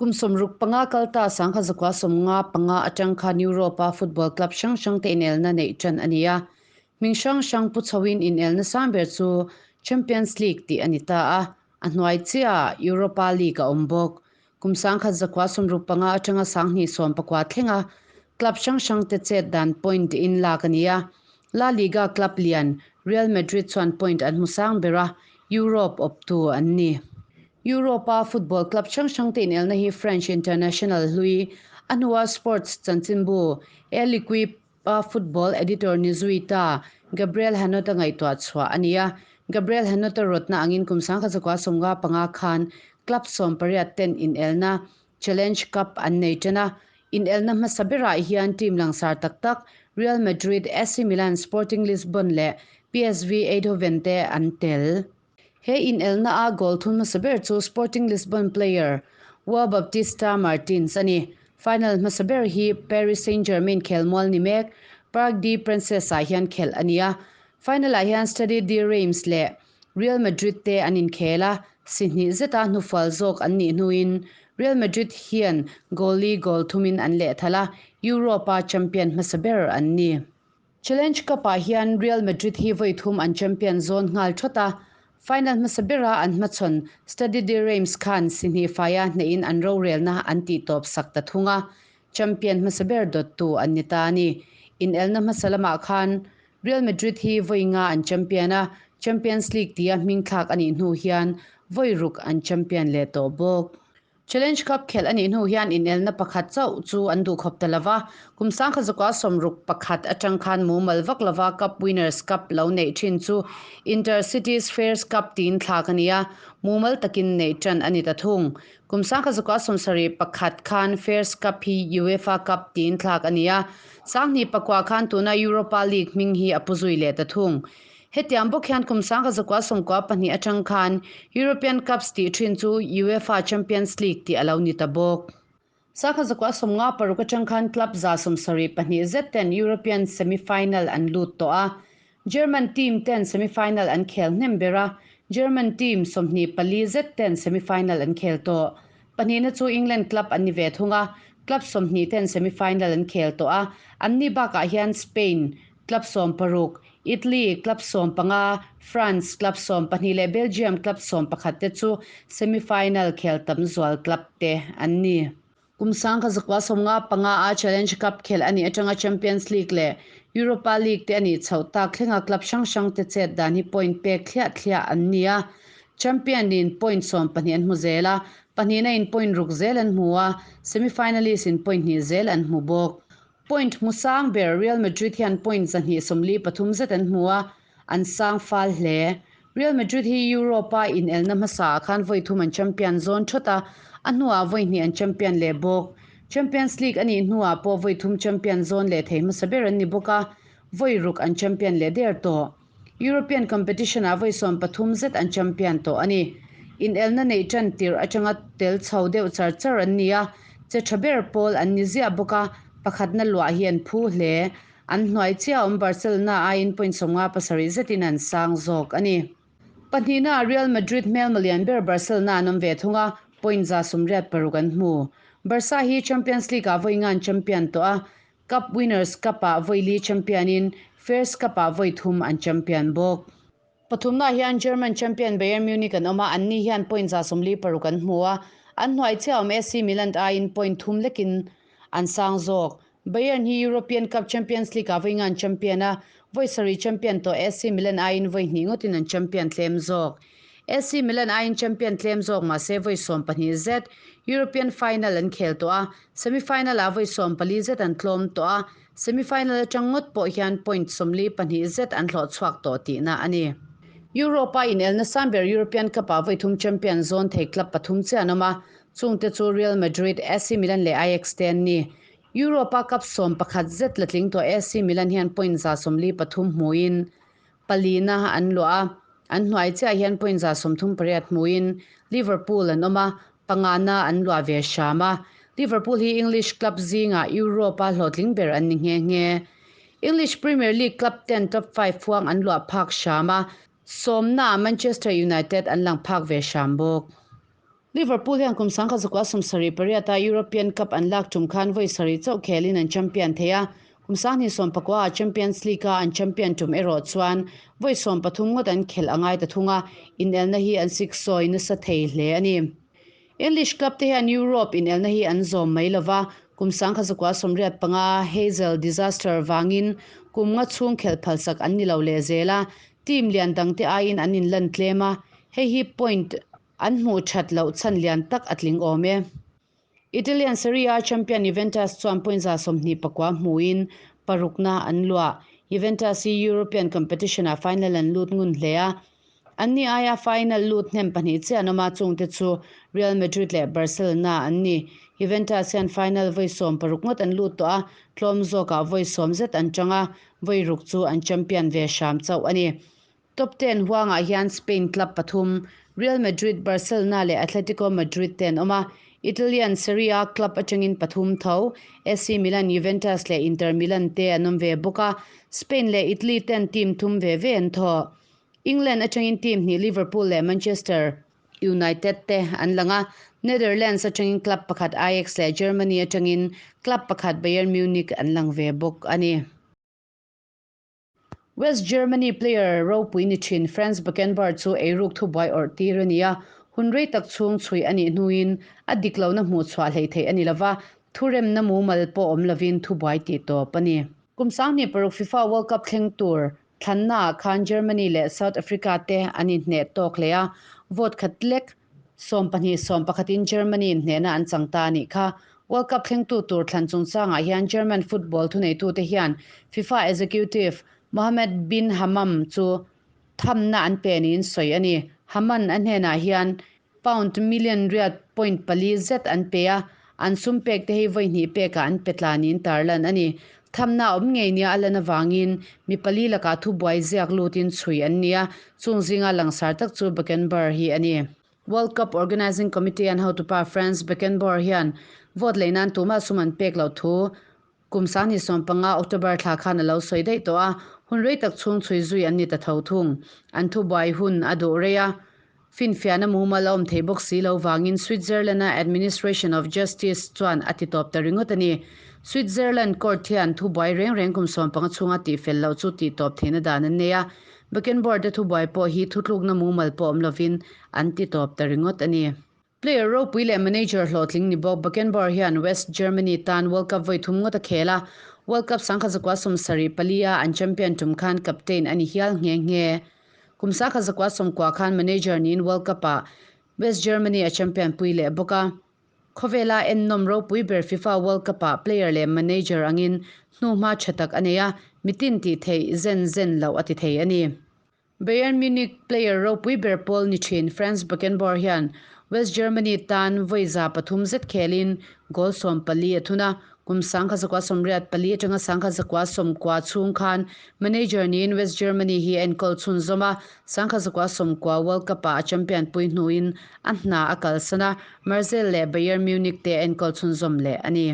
Kum 65 kal ta 1995 atang khan Europe-a football club hrang hrangte inelna neih tan a ni a. Hming hrang hrang pu chhoin inelna sang ber chu Champions League tih a ni ta a, a hnuai chiahah Europa League a awm bawk. Kum 1965 atanga 2019 thlenga club hrang hrangte chet dan point in lak a ni a. La Liga club lian Real Madrid chuan point an hmu sang ber a, Europe awptu an ni. Europe-a football club hrang hrangte inelna hi French international hlui, a hnua sports chanchinbu L'Equipe-a football editor ni zui ta Gabriel Hanot-a ngaihtuah chhuah a ni a. Gabriel Hanot-a rawtna angin kum 1995 khan club 18 ten inelna Challenge Cup an nei tan a. Inelna hmasa berah hian team langsar tak tak Real Madrid, AC Milan, Sporting Lisbon leh PSV Eindhoven te an tel. He inelna a goal thun hmasa ber chu Sporting Lisbon player Joao Baptista Martins a ni. Final hmasa ber hi Paris Saint-Germain khelmual ni mek Parc des Princes ah hian khelh a ni a. Final ah hian Stade de Reims leh Real Madrid te an inkhel a, si hnih zeta hnufual zawk an nih hnuin Real Madrid hian goal li goal thumin an lehthal a, Europe-a champion hmasa ber an ni. Challenge Cup-ah hian Real Madrid hi vawi thum an champion zawn nghal thawt a, final hmasa bera an hmachhawn Stade de Reims khan si hnih faia hnehin an rorelna an tihtawp sak ta thung a, champion hmasa ber dawttu an ni ta a ni. Inelna hmasa lamah khan Real Madrid hi vawi nga an champion a, Champions League tia hming thlak a nih hnu hian vawi ruk an champion leh tawh bawk. Challenge Cup khelh a nih hnu hian inelna pakhat chauh chu an duh khawp ta lova, kum 1961 atang khan mumal vak lova Cup Winners Cup lo neih thin chu Inter Cities Fairs Cup tiin thlak a ni a, mumal takin neih tan a ni ta thung. Kum 1971 khan Fairs Cup hi UEFA Cup tiin thlak a ni a, 2009 khan tuna Europa League hming hi a pu zui leh ta thung. Hetiang bawk hian kum 1992 atang khan European Cups tih thin chu UEFA Champions League tih a lo ni ta bawk. 1956 atang khan club 72 zet ten European semi-final an lut tawh a. German team ten semi-final an khel hnem ber a, German team 24 zet ten semi-final an khel tawh. Pahnihna chu England club an ni ve thung a, club 20 ten semi-final an khel tawh a, anni bakah hian Spain club 16, Italy club 15, France club 12 leh Belgium club 11 te chu semi-final khel tam zual club te an ni. Kum 1995 a Challenge Cup khel a nih atanga Champions League leh Europa League te a nih chhoh tak thlenga club hrang hrang te chet dan hi point pek thliah thliah an ni a. Champion in point 12 an hmu zel a, pahnihna in point 6 zel an hmu a, semi-finalist in point 2 zel an hmu bawk. Point hmu sang ber Real Madrid hian point 143 zet an hmu a, an sang fal hle. Real Madrid hi Europe-a inelna hmasa khan vawi thum an champion zawn thawt a, a hnuah vawi hnih an champion leh bawk. Champions League a nih hnuah pawh vawi thum champion zawn leh thei hmasa ber an ni bawk a, vawi ruk an champion leh der tawh. European competition-ah vawi 13 zet an champion tawh a ni. Inelna neih tan tirh atanga tel chho deuh char char an ni a, che tha ber pawl an ni ziah bawk a, pakhatna luah hi an phu hle. An hnuai chiah awm Barcelona aiin point 57 zetin an sang zawk a ni. Pahnihna Real Madrid hmel malian ber Barcelona an awm ve thung a, point 86 an hmu. Barca hi Champions League-ah vawi nga an champion tawh a, Cup Winners Cup-ah vawi li champion in Fairs Cup-ah vawi thum an champion bawk. Pathumna hian German champion Bayern Munich an awm a, anni hian point 46 an hmu a, an hnuai chiah awm AC Milan aiin point thum lekin an sang zawk. Bayern hi European Cup Champions League-ah vawi nga an champion a, vawi sarih champion tawh AC Milan aiin vawi hnih ngawtin an champion tlem zawk. AC Milan aiin champion tlem zawk mah se vawi 12 zet European final an khel tawh a, semi-final-ah vawi 14 zet an tlawm tawh a, semi-final atang ngawt pawh hian point 42 zet an hlawh chhuak tawh tihna a ni. Europe-a inelna sang ber European Cup-ah vawi thum champion zawn thei club pathum chiah an awm a, chungte chu Real Madrid, AC Milan leh Ajax te an ni. Europe-a Cup 11 zet la tling tawh AC Milan hian point 143 hmuin palina an luah a, an hnuai chiah hian point 38 hmuin Liverpool an awm a, pangana an luah ve hram a. Liverpool hi English club zingah Europe-a hlawhtling ber an ni nghe nghe. English Premier League club ten top 5 fuang an luah phak hram a, sawmna Manchester United an lang phak ve hram bawk. Liverpool hian kum 1978-a European Cup an lak tum khan vawi sarih chauh khelin an champion thei a, kum 2019-a Champions League-a an champion tum erawh chuan vawi 13 ngawt an khelh a ngai ta thung a, inelna hi an siksawi nasa thei hle a ni. English club te hian Europe inelna hi an zawm mai lova, kum 1985 Heysel disaster vangin kum nga chhung khelh phalsak an ni lo leh zel a, team lian dangte aiin an inlan tlem a, hei hi point an hmuh that loh chhan lian tak a tling awm e. Italian Serie A champion Juventus chuan point 29 hmuin parukna an luah. Juventus hi European competition-ah final an lut ngun hle a, Anni aia final lut hnem pahnih chiah an awm a, chungte chu Real Madrid leh Barcelona an ni. Juventus hian final vawi 16 ngawt an lut tawh a, tlawm zawkah vawi 10 zet an chang a, vawi ruk chu an champion ve hram chauh a ni. Top 10 huangah hian Spain club pathum, Real Madrid, Barcelona leh Atletico Madrid te an awm a, Italian Serie A club atangin pathum tho, AC Milan, Juventus leh Inter Milan te an awm ve bawk a, Spain leh Italy ten team thum ve ve an thawh. England atangin team hnih Liverpool leh Manchester United te an lang a, Netherlands atangin club pakhat Ajax leh Germany atangin club pakhat Bayern Munich an lang ve bawk a ni. West Germany player ropui ni thin Franz Beckenbauer chu eiruk thubuai awrh tir a ni a, hun rei tak chhung chhui a nih hnuin a dik lohna hmuh chhuah hleih theih a ni lova, thuremna mumal pawh awm lovin thubuai tih tawp a ni. Kum 2006 FIFA World Cup thleng tur thlannaah khan Germany leh South Africa te an inhneh tawk hle a, vote khat lek 12 11 in Germany in hnehna an chang ta a nih kha. World Cup thlengtu tur thlan chungchangah hian German football thuneitute hian FIFA executive Mohamed bin Hammam chu thamna an pe niin sawi a ni. Hamann a hnenah hian pound million riat point pali zet an pe a, an sum pek te hi vawi hnih pekah an pe tla niin tarlan a ni. Thamna a awm ngei nia a lan avangin mi pali lakah thubuai ziak lutin chhui an ni a, chung zinga langsar tak chu Beckenbauer hi a ni. World Cup Organising Committee an hotupa Franz Beckenbauer hian vote lei nan tumah sum an pek loh thu kum 2015 October thla khan a lo sawi daih tawh a, hun rei tak chhung chhui zui an ni ta tho thung. An thubuai hun a duh rei a, finfiahna mumal a awm thei bawk si lo vangin Switzerland-a Administration of Justice chuan a ti tawp ta ringawt a ni. Switzerland court hian thubuai reng reng kum 15 chhunga tihfel loh chu tihtawp theihna dan an nei a, Beckenbauer te thubuai pawh hi thutlukna mumal pawh awm lovin an ti tawp ta ringawt a ni. Player ropui leh manager hlawhtling ni bawk Beckenbauer hian West Germany tan World Cup vawi thum ngawt a khel a, World Cup 1974-a an champion tum khan captain a ni hial nghe nghe. Kum 1990 khan manager niin World Cup-ah West Germany a champion pui leh bawk a. Khawvela ennawm ropui ber FIFA World Cup-ah player leh manager angin hnuhma tha tak a nei a, mitin tih theih zen zen loh a ti thei a ni. Bayern Munich player ropui ber pawl ni thin Franz Beckenbauer hian West Germany tan vawi 300 zet khelin goal 14 a thun a, kum 1984 atanga 1990 chhung khan manager niin West Germany hi a enkawl chhunzawm a, 1990 World Cup-ah a champion pui hnuin a hna a kalsan a, Marseille leh Bayern Munich te a enkawl chhunzawm leh a ni.